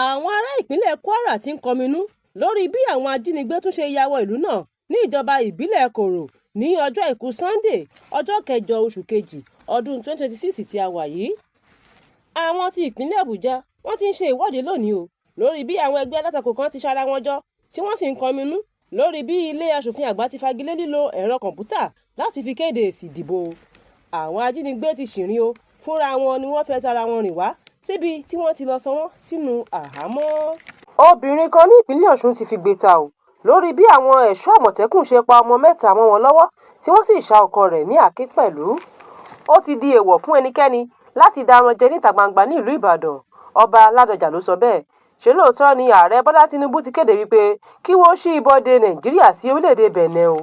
Àwọn ará ìpínlẹ̀ Kwara ti ń kọminú lórí bí àwọn ajínigbé tún ṣe ya wọ ìlú náà ní ìjọba ìbílẹ̀ Koro ní ọjọ́ Àìkú Sannde, ọjọ́ kẹjọ oṣù kejì ọdún 2026 tí a wà yìí. Àwọn ti ìpínlẹ̀ Àbújá wọ́n ti ń ṣe ìwọ́de lónìí o lórí bí àwọn ẹgbẹ́ alátakò kan ti ṣara wọn jọ tí wọ́n sì ń kọminú lórí bí ilé aṣòfin àgbà ti fagilé lílo ẹ̀rọ kọ̀ǹpútà láti fi kéde èsì ìdìbò. Àwọn ajínigbé ti ṣìrìn o, fúnra wọn ni wọ́n fẹ́ tara wọn rìn wá síbi tí wọ́n ti lọ sọ wọ́n sínú àhámọ́. Obìnrin kan ní ìpínlẹ̀ Ọ̀ṣun ti figbe ta ò lórí bí àwọn ẹ̀ṣọ́ Àmọ̀tẹ́kùn ṣe pa ọmọ mẹ́ta mọ́ wọn lọ́wọ́ tí wọ́n sì ṣá ọkọ rẹ̀ ní àáké pẹ̀lú. Ó ti di èèwọ̀ fún ẹnikẹ́ni láti daran jẹ níta gbangba ní ìlú Ìbàdàn, Ọba Ládọjà ló sọ bẹ́ẹ̀. Ṣé lóòótọ́ ni Ààrẹ Bọ́lá Tinubu ti kéde wípé kí wọ́n ṣí ibodè Nàìjíríà sí orílẹ̀-èdè Bẹ̀nẹ̀ o?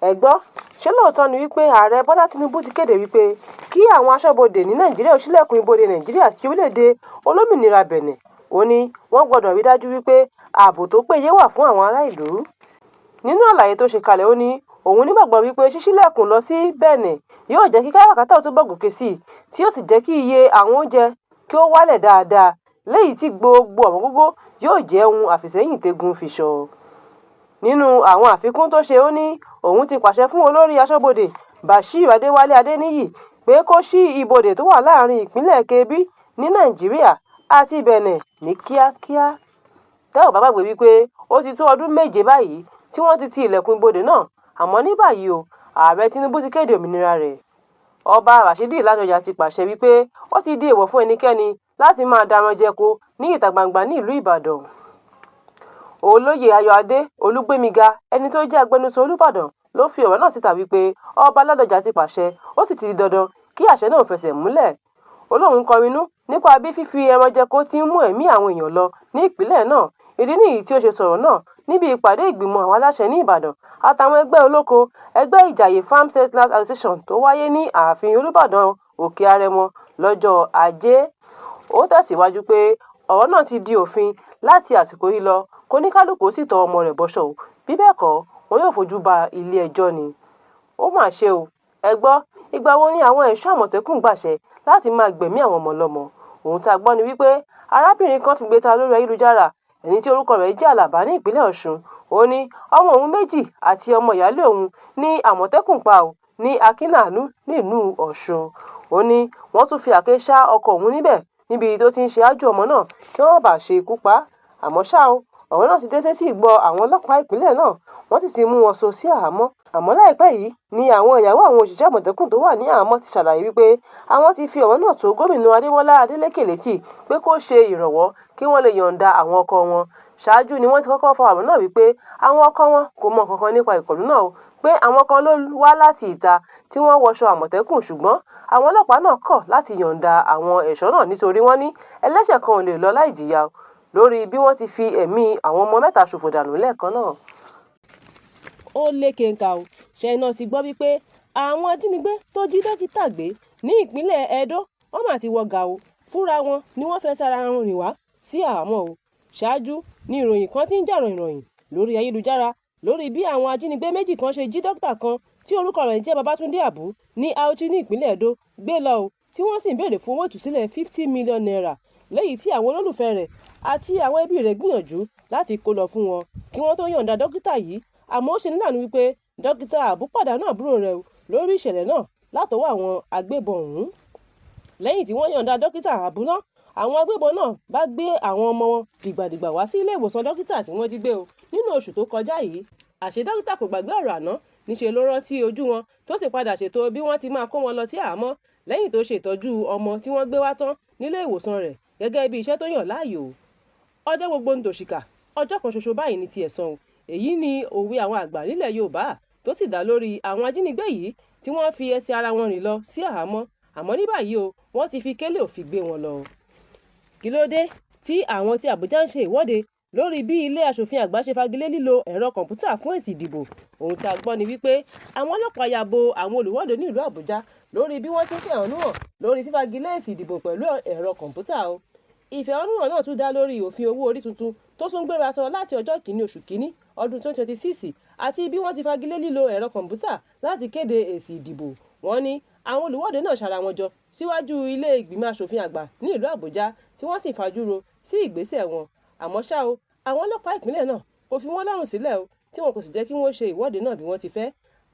Ẹ gbọ́, ṣé lóòótọ́ ni wípé Ààrẹ Bọ́lá Tinubu ti kéde wípé kí àwọn aṣọ́bodè ní Nàìjíríà ó ṣílẹ̀kùn ibodè Nàìjíríà sí orílẹ̀-èdè olómìnira Bẹ̀nẹ̀? Ó ní wọ́n gbọ́dọ̀ rí dájú wípé ààbò tó péye wà fún àwọn ará ìlú. Nínú àlàyé tó ṣe kalẹ̀, ó ní òun nígbàgbọ́ wípé ṣíṣílẹ̀kùn lọ sí Bẹ̀nẹ̀ yóò jẹ́ kí káràkátà ó túbọ̀ gòkè sí i, tí yóò sì jẹ́ kí iye àwọn oúnjẹ kí ó wálẹ̀ dáadáa, léyìí tí gbogbo ọ̀wọ́ngógó yóò jẹ́ ohun àfìsẹ́yìn téégún fiṣọ. Nínú àwọn àfikún tó ṣe, ó ní òun ti pàṣẹ fún olórí aṣọ́bodè Bashir Adéwálé Adéníyì pé kó ṣí ibodè tó wà láàrin ìpínlẹ̀ Kebbi ní Nàìjíríà àti Bẹ̀nẹ̀ ní kíákíá. Tẹ́ ò bá gbàgbé wípé ó ti tó ọdún 7 báyìí tí wọ́n ti ti ilẹ̀kùn ibodè náà, àmọ́ ní báyìí o, Ààrẹ Tinubu ti kéde òmìnira rẹ̀. Ọba Ràṣídì Ládọjà ti pàṣẹ wípé ó ti di èèwọ̀ fún ẹnikẹ́ni láti máa daran jẹko ní ìta gbangba ní ìlú Ìbàdàn. Olóyè Ayọ̀adé Olúgbémiga, ẹni tó jẹ́ agbẹnusọ Olúbàdàn, ló fi ọ̀rọ̀ náà síta wípé Ọba Ládọjà ti pàṣẹ, ó sì ti di dandan kí àṣẹ náà fẹsẹ̀ múlẹ̀. Ó lóun kọminú nípa bí fífi ẹran jẹko ti ń mú ẹ̀mí àwọn èèyàn lọ ní ìpínlẹ̀ náà. Ìdí nìyí tí ó ṣe sọ̀rọ̀ náà níbi ìpàdé ìgbìmọ̀ àwọn aláṣẹ ní Ìbàdàn àtàwọn ẹgbẹ́ olóko ẹgbẹ́ Ìjàyè Farm Settlers Association tó wáyé ní ààfin Olúbàdàn Òkè Àrẹ̀mọ lọ́jọ́ Ajé. Ó tẹ̀síwájú pé ọ̀rọ̀ náà ti di òfin láti àsìkò yìí lọ, kóníkálukú sì tọwọ́ ọmọ rẹ̀ bọṣọ o, bí bẹ́ẹ̀ kọ́ wọn yóò fojú ba ilé ẹjọ́ ni. Ó mà ṣe o, ẹ gbọ́, ìgbà wo ni àwọn ẹ̀ṣọ́ Àmọ̀tẹ́kùn gbàṣẹ láti máa gbẹ̀mí àwọn ọmọ ọlọ́mọ? Ohun tá a gbọ́ ni wípé arábìnrin kan figbe ta lórí ayélujára, ẹni tí orúkọ rẹ̀ jẹ́ Àlàbá ní ìpínlẹ̀ Ọ̀ṣun. Ó ní ọmọ òun méjì àti ọmọ ìyáálé òun ní Àmọ̀tẹ́kùn pa ò ní Akínàánú nílùú Ọ̀ṣun. Ó ní wọ́n tún fi àáké ṣá ọkọ òun níbẹ̀ níbi tó ti ń ṣe aájò ọmọ náà kí wọ́n má bàa ṣe ikú pa á. Àmọ́ ṣá o, ọ̀rọ̀ náà ti dé sétí ìgbọ́ àwọn ọlọ́pàá ìpínlẹ̀ náà, wọ́n sì ti mú wọn so sí àhámọ́. Àmọ́ láìpẹ́ yìí ni àwọn ìyàwó àwọn òṣìṣẹ́ Àmọ̀tẹ́kùn tó wà ní àhámọ́ ti ṣàlàyé wípé àwọn ti fi ọ̀rọ̀ náà tó gómìnà Adémọ́lá Adélékè létí pé kó ṣe ìrànwọ́ kí wọ́n lè yọ̀ǹda àwọn ọkọ wọn. Ṣáájú ni wọ́n ti kọ́kọ́ fa ọ̀rọ̀ náà wípé àwọn ọkọ wọn kò mọ nǹkankan nípa ìkọlù náà o, pé àwọn kan ló wá láti ìta tí wọ́n wọṣọ Àmọ̀tẹ́kùn, ṣùgbọ́n àwọn ọlọ́pàá náà kọ̀ láti yọ̀ǹda àwọn ẹ̀ṣọ́ náà nítorí wọ́n ní ẹlẹ́ṣẹ̀ kan ò lè lọ láì jìyà lórí bí wọ́n ti fi ẹ̀mí àwọn ọmọ mẹ́ta ṣòfò dànù lẹ́ẹ̀kan náà. Ó lékenkà o, ṣé iná ti gbọ́ wípé àwọn ajínigbé tó jí dókítà gbé ní ìpínlẹ̀ Ẹdó wọ́n mà ti wọ gà o, fúnra wọn ni wọ́n fẹ́ sára wọn rìn wá sí àhámọ́ o. Ṣáájú ni ìròyìn kan ti ń jà ròhìnròhìn lórí ayélujára lórí bí àwọn ajínigbé méjì kan ṣe jí dókítà kan tí orúkọ rẹ̀ ń jẹ́ Babátúndé Àbú ní Auchi ní ìpínlẹ̀ Ẹdó gbé lọ o, tí wọ́n sì ń béèrè fún owó ìtúsílẹ̀ 50 million naira, léyìí tí àwọn olólùfẹ́ rẹ̀ àti àwọn ẹbí rẹ̀ gbìyànjú láti kó lọ fún wọn kí wọ́n tó yọ̀ǹda dókítà yìí. Àmọ́ ó ṣe ní láàánú wípé dókítà Àbú pàdánù àbúrò rẹ̀ lórí ìṣẹ̀lẹ̀ náà látọwọ́ àwọn agbébọn ọ̀hún. Lẹ́yìn tí wọ́n yọ̀ǹda dókítà Àbú náà, àwọn agbébọn náà bá gbé àwọn ọmọ wọn dìgbàdìgbà wá sí ilé ìwòsàn dókítà tí wọ́n jí gbé o nínú oṣù tó kọjá yìí. Àṣé dókítà kò gbàgbé ọ̀rọ̀ àná, níṣe ló rántí ojú wọn tó sì padà ṣètò bí wọ́n ti máa kó wọn lọ sí àhámọ́ lẹ́yìn tó ṣe ìtọ́jú ọmọ tí wọ́n gbé wá tán nílé ìwòsàn rẹ̀ gẹ́gẹ́ bí iṣẹ́ tó yàn láàyò. Ọjọ́ gbogbo ń tòṣìkà, ọjọ́ kan ṣoṣo báyìí ní ti ẹ̀san o. Èyí ni òwe àwọn àgbà nílẹ̀ Yorùbá tó sì dá lórí àwọn ajínigbé yìí tí wọ́n fi ẹsẹ̀ ara wọn rìn lọ sí àhámọ́. Àmọ́ ní báyìí o, wọ́n ti fi kélé òfin gbé wọn lọ. Kí ló dé tí àwọn tí Àbújá ń ṣe ìwọ́de lórí bí ilé aṣòfin àgbà ṣe fagilé lílo ẹ̀rọ kọ̀ǹpútà fún èsì ìdìbò? Ohun tí a gbọ́ ni wípé àwọn ọlọ́pàá ya bo àwọn olùwọ́de ní ìlú Àbújá lórí bí wọ́n ti ń fẹ̀hónú hàn lórí fífagilé èsì ìdìbò pẹ̀lú ẹ̀rọ kọ̀ǹpútà o. Ìfẹ̀hónúhàn náà tún dá lórí òfin owó orí tuntun tó tún gbéra sọ láti ọjọ́ 1 oṣù 1 ọdún 2026 àti bí wọ́n ti fagilé lílo ẹ̀rọ kọ̀ǹpútà láti kéde èsì ìdìbò. Wọ́n ní Àwọn olùwọ́de náà ṣara wọn jọ síwájú ilé ìgbìmọ̀ asòfin àgbà ní ìlú Àbújá, tí wọ́n sì fajúro sí ìgbésẹ̀ wọn. Àmọ́ ṣá o, àwọn ọlọ́pàá ìpínlẹ̀ náà kò fi wọ́n lọ́rùn sílẹ̀ o, tí wọn kò sì jẹ́ kí wọ́n ṣe ìwọ́de náà bí wọ́n ti fẹ́.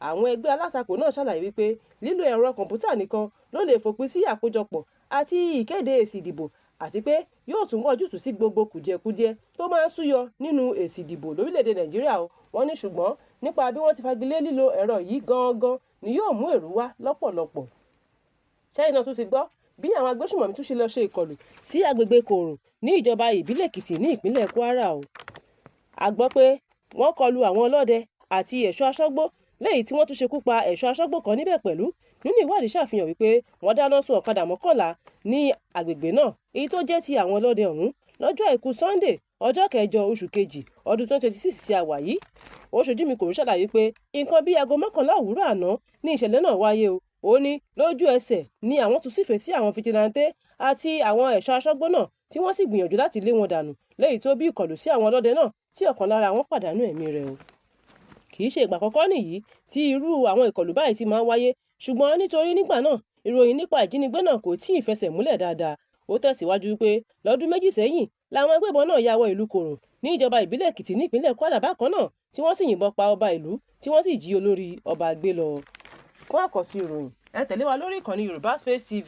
Àwọn ẹgbẹ́ alátakò náà ṣàlàyé wípé lílo ẹ̀rọ kọ̀ǹpútà nìkan ló lè fòpin sí àkójọpọ̀ àti ìkéde èsì ìdìbò, àti pé yóò tún wá ojútùú sí gbogbo kùdìẹ̀kudiẹ tó máa ń súyọ nínú èsì ìdìbò lórílẹ̀‐èdè Nàìjíríà o. Wọ́n ní ṣùgbọ́n nípa bí wọ́n ti fagilé lílo ẹ̀rọ yìí gangan ni yóò mú èrú wá lọ́pọ̀lọpọ̀. Ṣẹ́yìn náà tún ti gbọ́ bí àwọn agbésùmọ̀mí tún ṣe lọ ṣe ìkọlù sí agbègbè Kòrò ní ìjọba ìbílẹ̀ Èkìtì ní ìpínlẹ̀ Kwara o. A gbọ́ pé wọ́n kọlu àwọn ọlọ́dẹ àti ẹ̀ṣọ́ aṣọ́gbó, lẹ́yìn tí wọ́n tún ṣekú pa ẹ̀ṣọ́ aṣọ́gbó kan níbẹ̀ pẹ̀lú. Nínú ìwádìí ṣàfihàn wípé wọ́n dáná sun ọ̀kadà 11 ní agbègbè náà, èyí tó jẹ́ ti àwọn ọlọ́dẹ ọ̀hún, lọ́jọ́ àìkú Sunday, ọjọ́ kẹjọ oṣù kejì ọdún 2026 tí a wà yìí. Oṣojúmi Kòró ṣàlàyé pé nǹkan bíi aago 11 òwúrọ̀ àná ní ìṣẹ̀lẹ̀ náà wáyé o. Ó ní lójú ẹsẹ̀ ni àwọn tún sífẹ̀ẹ́ sí àwọn fìjìláńtẹ́ àti àwọn ẹ̀ṣọ́ aṣọ́gbó náà, tí wọ́n sì gbìyànjú láti lé wọn dànù, léyìí tó bí ìkọlù sí àwọn ọlọ́dẹ náà tí ọ̀kan lára wọn pàdánù ẹ̀mí rẹ̀ o. Kì í ṣe ìgbà àkọ́kọ́ nìyí tí irú àwọn ìkọlù báyìí ti máa ń wáyé, ṣùgbọ́n nítorí nígbà náà ìròyìn nípa ìjínigbé náà kò tíì fẹsẹ̀ múlẹ̀ dáadáa. Ó tẹ̀síwájú wípé lọ́dún 2 sẹ́yìn làwọn agbébọn náà ya wọ ìlú Kòrò ní ìjọba ìbílẹ̀ Èkìtì ní ìpínlẹ̀ Kwara bákan náà, tí wọ́n sì yìnbọn pa ọba ìlú, tí wọ́n sì jí olórí ọba gbé lọ. Fún àkọ́tún ìròyìn, ẹ tẹ̀lé wa lórí ìkànnì Yorùbá Space TV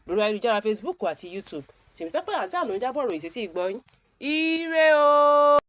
lórí ayélujára Facebook àti YouTube. Tèmítọ́pẹ́ Hasan ló ń jábọ̀ ròyìn sétí ìgbọ́ yín. Ire o!